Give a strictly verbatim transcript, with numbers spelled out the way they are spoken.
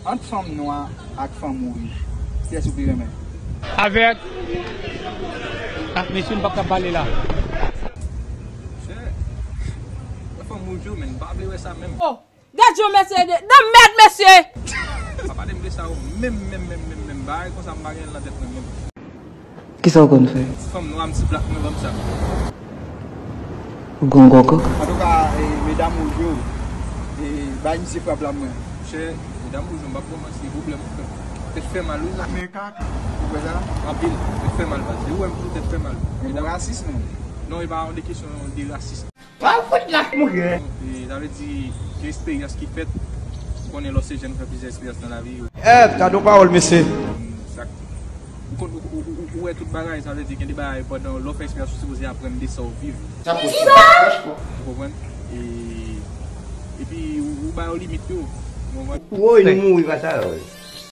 Ant fanm nwa ak fanm wouj, kiyès ou pi renmen? Avèk. Ah, mesye, m p ap ka pale la. Chè, fanm wouj yo, men m pa vle wè sa menm. Oh, gad yon mesye de, de mèd mesye! Pa pale m de sa yo menm, menm, menm, menm, menm. Bagay konsa m pa gen nan tèt mwen menm. Kisa w konn fè? Ti fanm nwa, m ti blak mwen, ban m sa. Ou gen yon gògòk? Antouka, e, medam wouj yo, e, bay misye frap la mwen. Chè, medam wouj yo, m p ap kòmanse, pwoblèm ou fè. Tèt fè mal, wi, la. Men kaka. Ou kwè sa? Anpil, tèt fè mal, baz. E ou wè m tou, tèt fè mal. Men ou rasis, menm. Non, e pa yon de kesyon de rasis. Pa fout lach, monchè. E, sa vle di, gen eksperyans ki fèt, ou konnen lè w se jèn, ou fè plizyè eksperyans nan lavi. Eh, gade yon pawòl, mesye. Sa, ou konn, ou, ou, ou, ou wè tout bagay, sa vle di, gen de bagay, pandan lè w fè eksperyans, ou sipoze aprann de sa w viv. Sa posib, franchman. Ou konprann? E, epi, ou, ou ba yo limit yo. Ou konprann? Woy, nou mouri pa sa, woy.